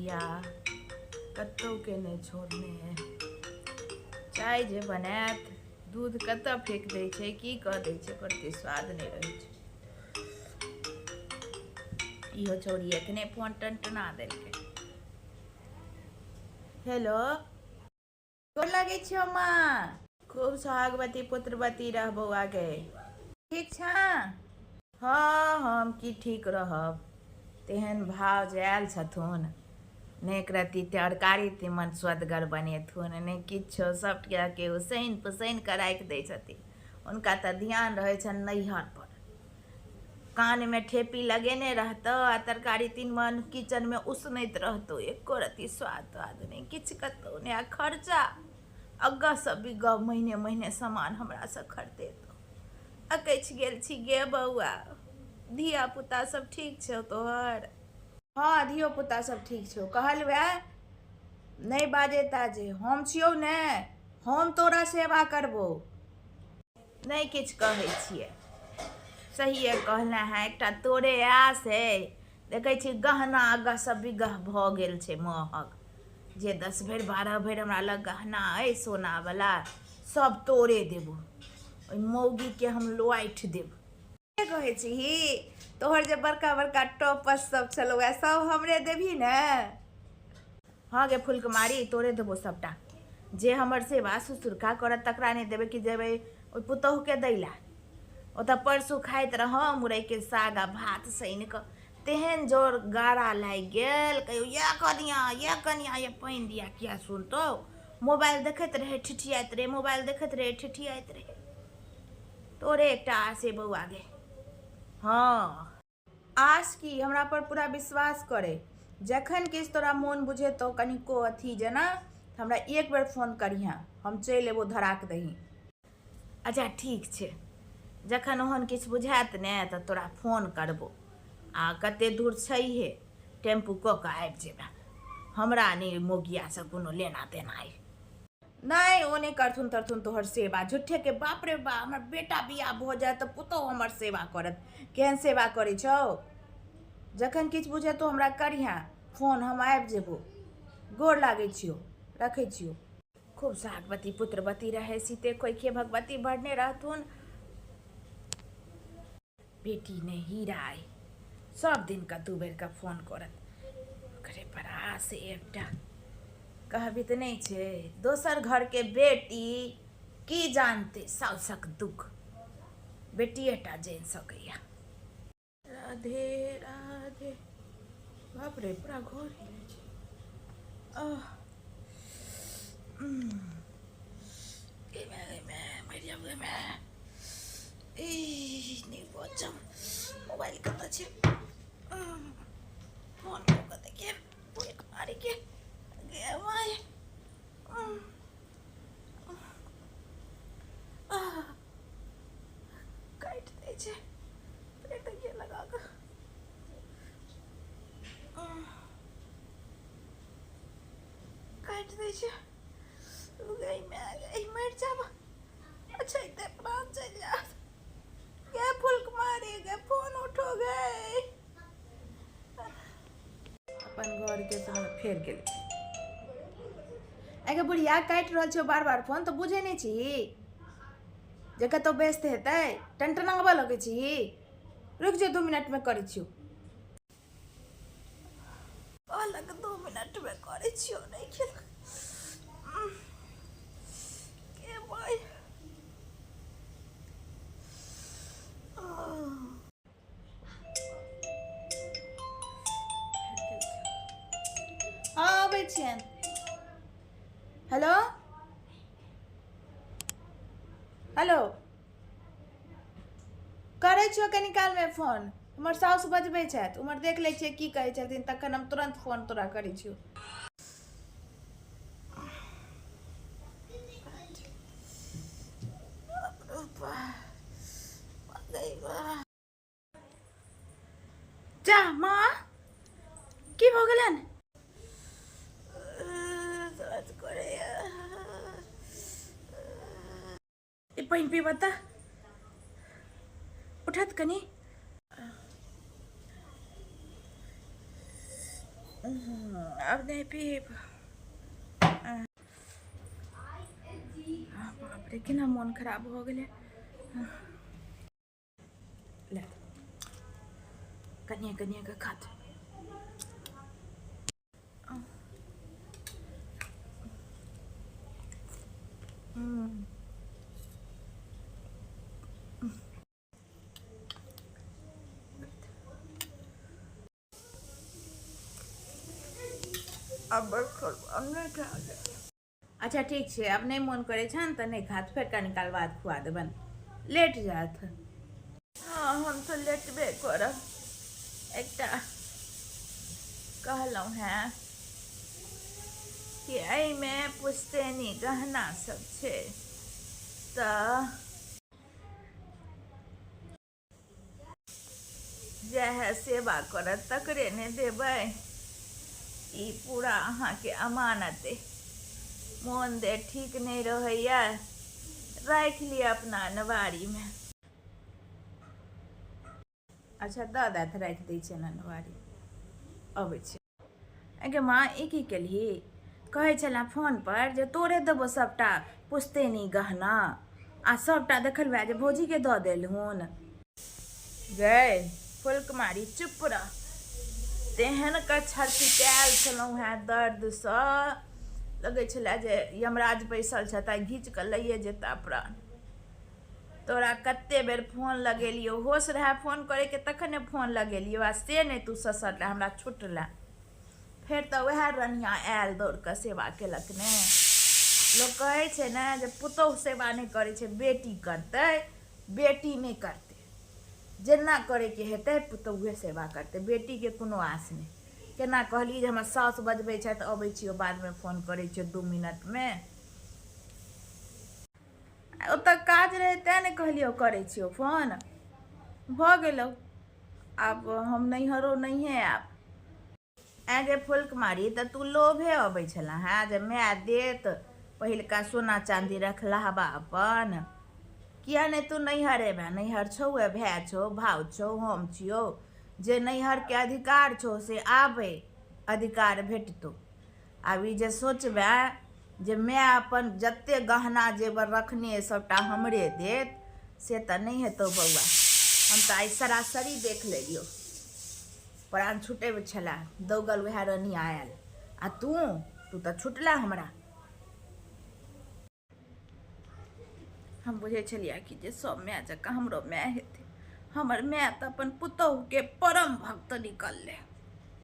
बुढ़िया कतहु के नहि छोड़ने है। चाय जे बनायत दूध कतऽ फेक दै छै, की कऽ दै छै, ओकर ओते स्वाद नहि रहै छै। इहो छौड़ी एखने फोन टनटना देलकै। हेलो, गोर लगै छियौ माँ। खूब सोहागवती पुत्रवती रह बौआ गे। ठीक छँ? हँ, हम की ठीक रहब, तेहन भाव जे आयल छथुन, ने एक रत्ती तरकारी तीमन स्वदगर बनेथुन ने किछो, सबटाके उसैन पुसैन कऽ राखि दै छथिन। हुनका तऽ ध्यान रहै छनि नैहर पर। कानमे ठेपी लगेने रहतौ आ तरकारी तीमन किचनमे उसनैत रहतौ, एको रत्ती स्वाद त्वाद नहि, किछु कतहु नहि। आ खर्चा अग्गहसँ बिग्गह महीने महीने सामान हमरासँ खरीदेतौ। अकछि गेल छी गे बौआ। धिया पुता सब ठीक छौ तोहर? हँ, धियो पुता सब ठीक छौ। कहल वएह नहि बाजे ताजे, हम छियौ ने, हम तोरा सेवा करबौ। नहि किछु कहै छियै, सहिए कहले हैं। एकटा तोरे आस है, देखै छी गहना अगह सब बिगह भऽ गेल छै महग। जे 10 भरि 12 भरि हमरा लग गहना अइ सोनावला, सब तोरे देबो। ओहि मौगीके हम लोआठि देब। के कहै छीही, तोहर जे बड़का बड़का टॉपस सब छलौ वएह सब हमरे देबही ने? हँ गे फुलकुमारी, तोरे देबो सबटा। जे हमर सेवा ससुरका करत तकरा नहि देबै कि जेबै ओहि पुतोहुके दै लए? ओतऽ परसू खाइत रहौं मुरैके साग आ भात सनि कऽ, तेहन जोर गारा लागि गेल। कहियो ये कनिया, ये कनिया, ये पानि दिया, किया सुनतौ? मोबाइल देखैत रहै, ठिठियाइत रहै, मोबाइल देखैत रहै, ठिठियाइत रहै। तोरे एकटा आस हे बौआ गे। हँ, आस की, हमरा पर पूरा विश्वास करे। जखन किछु तोरा मोन बुझेतौ कनिको अथी जेना, तऽ हमरा एक बेर फोन करिहेँ, हम चलि एबौ धराक दही। अच्छा ठीक छै, जखन ओहन किछु बुझायत ने तऽ तोरा फोन करबो। आ कते दूर छैहे, टेम्पू कऽ कऽ आबि जेबे। हमरा नहि मौगियासँ कोनो लेना देना अइ। नहि, ओ नहि करथुन तरथुन तोहर सेवा झूठेके। बाप रे बा, हमर बेटा बियाह भऽ जायत तऽ पुतहु हमर सेवा करत। केहन सेवा करै छौ? जखन किछु बुझेतौ हमरा करिहेँ फोन, हम आबि जेबो। गोर लागै छियौ, रखै छियौ। खूब सोहागवती पुत्रवती रहै, सीते कोइखे भगवती भरने रहथुन। बेटी ने हीरा अइ, सब दिनके 2 बेरके फोन करत। ओकरे पर आस एकटा। कहबी तऽ नहि छै, दोसर घरके बेटी की जानतै साउसक दुख, बेटिएटा जानि सकैए। राधे राधे। बाप रे, पूरा घर हिलै छै। आह, मरि जाब गे माय। ई नहि बचब। मोबाइल कतऽ छै? फोन कऽ कऽ देखिए फुलकुमारीके। गे माय, काटि दै छै। फेर देखिए लगा कऽ काटि दै छै। गई माय गई, मरि जाब। अच्छा इतने प्राण चलि जायत। गे फुलकुमारी गे, फोन उठो गे। अपन घरके समय फेर गेल। आगे बुढ़िया, काटि रहल छियौ बार बार फोन, तऽ बुझै नहि छी जे कतहु व्यस्त हेतै? टनटनाबऽ लगै छी। रुकि जो, 2 मिनटमे करै छियौ। कहलक 2 मिनटमे करै छियौ, नहि खेल के भाइ। हँ, अबै छियनि। हेलो हेलो, करै छियौ कनी कालमे फोन। हमर साउस बजबै छथि, उम्हर देख लै छियै की कहै छथिन, तखन हम तुरन्त फोन तोरा करै छियौ। जा माँ, की भऽ गेलनि? दर्द करैया। ई पानि पीबऽ तऽ उठत कनी। आब नहि पीब। बाप रे, केना मोन खराब भऽ गेलै। ले, कनिए कनिए के खाते। आब आब नहि खायल। अच्छा, ठीक छै, आब नहि मोन करै छनि तऽ नहि खात, फेर कनि काल बाद खुआ देबनि। लेट जायत। हँ, हम तऽ लेटबे करब। एकटा कहलहुँ हेँ कि एहिमे पुश्तैनी गहना सब छै, तऽ जएह सेवा करत तकरे ने देबै। ई पूरा अहाँके अमानत अइ। मोन देह ठीक नहि रहैए, राखि लिअ अपना अनवारीमे। अच्छा, दऽ दैथ, राखि दै छियनि अनवारी। अबै छी। गे माँ, ई की केलही? कहै छलए फोनपर जे तोरे देबौ सभटा पुश्तैनी गहना, आ सभटा देखलहुँ जे भौजीके दऽ देलहुन। गै फुलकुमारी, चुप रह। तेहन कऽ छरपिटायल छलहुँ हेँ दर्दसँ, लगै छलए जे यमराज बैसल छथि आ घीच कऽ लैए जेता प्राण। तोरा कते बेर फोन लगेलियौ, होश रहए फोन करैके तखन ने फोन लगेलियौ, आ से नहि, तू ससरले, हमरा छुटले। फेर तऽ उएह रनिया आयल, दौड़ कऽ सेवा केलक ने। लोक कहै छै ने जे पुतोहु सेवा नहि करै छै, बेटी करतै। बेटी नहि करतै, जेना करैके हेतै पुतोहुए सेवा करतै, बेटीके कोनो आस नहि। केना कहली जे हमर साउस बजबै छथि, अबै छियौ, बादमे फोन करै छियौ 2 मिनटमे। ओतऽ काज रहै तेँ ने कहलियौ करै छियौ फोन। भऽ गेलौ, आब हम नैहरो नहिए आयब। ऐँ गे फुलकुमारी, तऽ तू लोभे अबै छलह हेँ जे माय देत पहिलका सोना चाँदी रखलहबा अपन? किया नहि तू नैहर एबे? नैहर छौहे, भाय छौ, भाव छौ, हम छियौ। जे नैहरके अधिकार छौ से आबै, अधिकार भेटतौ। आब ई जे सोचबै जे माय अपन जते गहना जेवर रखने अइ सभटा हमरे देत, से तऽ नहि हेतौ बौआ। हम तऽ आइ सरासरी देख लेलियौ। प्राण छुटै छलए, दौगल उएह रनिया आयल, आ तू तू तऽ छुटला हमरा। हम बुझै छलियै कि जे सब माय जकाँ हमरो माय हेतै। हमर माय तऽ अपन पुतोहुके परम भक्त निकललै।